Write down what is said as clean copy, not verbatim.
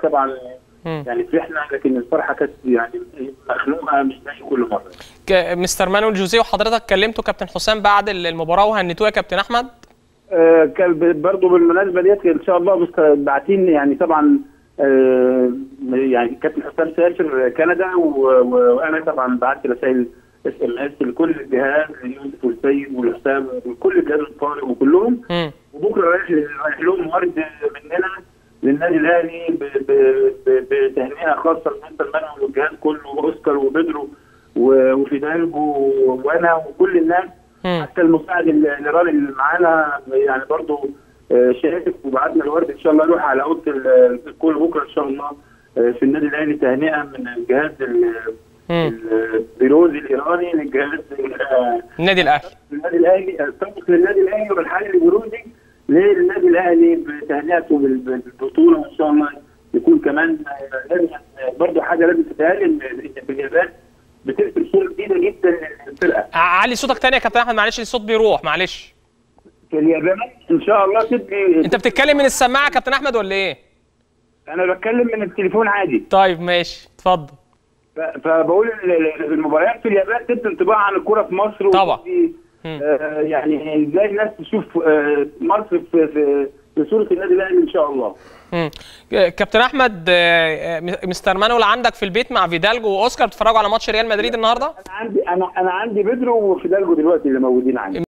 طبعا يعني فرحنا، لكن الفرحة كانت يعني مخنوقه مش زي كل مرة. مستر مانويل جوزيه وحضرتك كلمته كابتن حسام بعد المباراة وهنتوه يا كابتن احمد؟ برضه بالمناسبة ديت ان شاء الله باعتين يعني طبعا يعني كابتن حسام سافر كندا، وانا طبعا بعت رسائل SMS لكل الجهاز، ليوسف والسيد والحسام وكل الجهاز الطارئ وكلهم. وبكره رايح لهم ورد مننا للنادي الاهلي بتهنئه خاصة لمستر مانويل والجهاز كله، واوسكار وبيدرو وفيدالجو وانا وكل الناس، حتى المساعد الايراني اللي معانا يعني برضه شارك وبعتنا الورد. ان شاء الله يروح على اوضة الكل بكره ان شاء الله في النادي الاهلي، تهنئة من الجهاز البيروزي الايراني للجهاز النادي الاهلي، النادي الاهلي السابق للنادي الاهلي والحالي البيروزي للنادي الاهلي بتهنئته بالبطولة. وان شاء الله يكون كمان لازم برضه حاجة لازم تتقال، ان في اليابان بترسم صوره جديدة جدا للفرقة. علي صوتك تاني يا كابتن احمد، معلش الصوت بيروح، معلش. في اليابان ان شاء الله تدي. انت بتتكلم من السماعة يا كابتن احمد ولا ايه؟ انا بتكلم من التليفون عادي. طيب ماشي اتفضل. فبقول المباريات في اليابان تدي انطباع عن الكورة في مصر طبعا. يعني ازاي الناس تشوف مصر في صوره النادي الاهلي ان شاء الله. كابتن احمد، مستر مانويل عندك في البيت مع فيدالجو واوسكار بتتفرجوا على ماتش ريال مدريد النهارده؟ انا عندي انا عندي بيدرو وفيدالجو دلوقتي اللي موجودين عندي.